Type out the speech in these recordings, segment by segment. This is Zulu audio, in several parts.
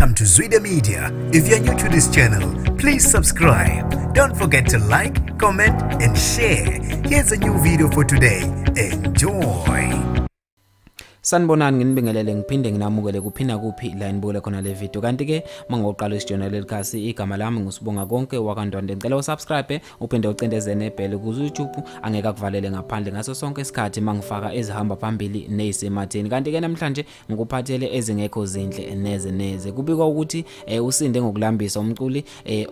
Welcome to Zwida Media. If you're new to this channel, please subscribe. Don't forget to like, comment, and share. Here's a new video for today. Enjoy. Sanibonani, nginibingelele ngiphinde nginamukele kuphinda kuphi la nibukele khona le video. Kanti ke mangoqala isijournal lelikhasi, igama lami ngusibonga konke wakaNdwandwe. Ngicela usubscribe uphinde ucindeze nebell kuze YouTube angeke akuvalele ngaphandle ngaso sonke isikhathi mangifaka ezihamba phambili nezisematheni. Kanti ke namhlanje ngikuphathele ezingekho zinhle neze neze. Kubikwa ukuthi usinde ngokulambisa umculi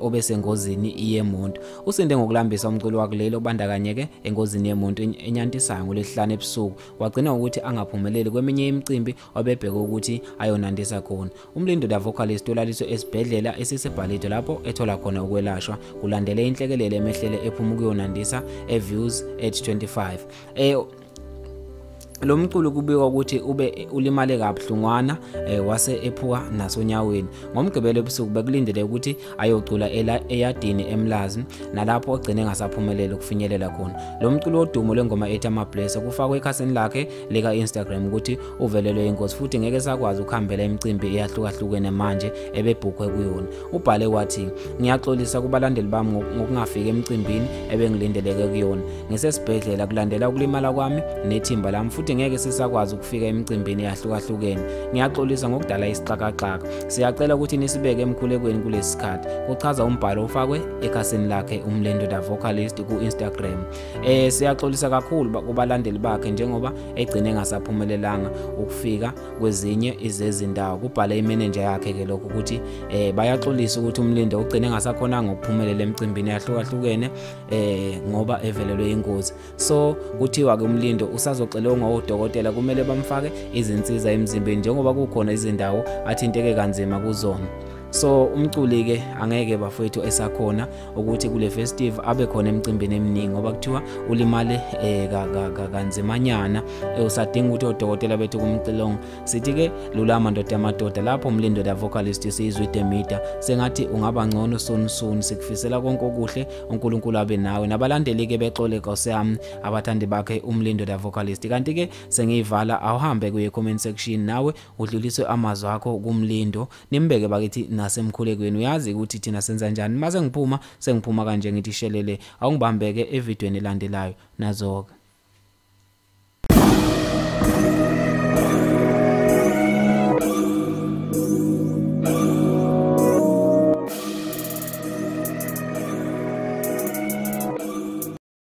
obesengozini yemonto. Usinde ngokulambisa umculi wakulelo obandakanyeke engozini yemonto enyantisayo ngolesihlanu ebusuku. Wagcina ukuthi angaphumeleli eminye imicimbi obebheke ukuthi ayonandisa khona. Umlindo the vocalist ulaliswe esibhedlela esisebhalito lapho ethola khona ukwelashwa kulandele inhlekelele emehlele ephuma ukuyonandisa eViews at 25. Lo mculo kubikwa ukuthi ube ulimale kabuhlungwana wase ephuka nasonyaweni. Ngomgqibelo ebusuku bekulindele ukuthi ayocula eyadini eMlazi nalapho ogcine engasaphumeleli ukufinyelela khona. Lo mculo wodumo lwengoma ethi Amablesser kufakwe ekhasini lakhe lika Instagram ukuthi uvelelwe ingozi futhi ngeke sakwazi ukuhambela imicimbi eyahlukahlukene manje ebebhukhwe kuyona. Ubhale wathi, "Ngiyaxolisa kubalandeli bami ngokungafiki emcimbini ebengilindeleke kuyona. Ngisesibhedlela kulandela ukulimala kwami nethimba lami futhi ngeke sisakwazi ukufika emcimbini eyahlukahlukene. Ngiyaxolisa ngokudala isixakaxaka. Siyacela ukuthi nisibeke emkhulekweni kulesi sikhathi," kuchaza umbhalo ofakwe ekhasini lakhe Umlindo the vocalist ku-Instagram. Siyaxolisa kakhulu kubalandeli bakhe njengoba egcine engasaphumelelanga ukufika kwezinye izezindawo. Kubhale imeneja yakhe ke lokho ukuthi bayaxolisa ukuthi Umlindo ugcine engasakhonanga ukuphumelela emcimbini eyahlukahlukene ngoba evelelwe ingozi. So kuthiwa ke Umlindo usazoxilongwa odokotela, kumele bamfake izinsiza emzimbeni njengoba kukhona izindawo athinteke kanzima kuzona. So umculi ke angeke bafowethu esakhona ukuthi kule festive abe khona emcimbini eminingi ngoba kuthiwa ulimale kanzimanyana, usadinga ukuthi odokotela bethu kumxilongo. Sithi ke lulama ndoda yamadoda lapho Umlindo the vocalist siyizwe Media, sengathi ungaba ngcono soon soon. Sikufisela konke okuhle, uNkulunkulu abe nawe nabalandeli ke bexole Nkosi yami abathandi bakhe Umlindo the vocalist. Kanti ke sengiyivala, awuhambe kuye comment section nawe udlulise amazwi akho kuMlindo, nimbeke bakithi nasemkhulekweni. Uyazi ukuthi thina senza njani. Mase ngiphuma sengiphuma kanje ngithi shelele, awungibambeke evidweni elandelayo nazoke.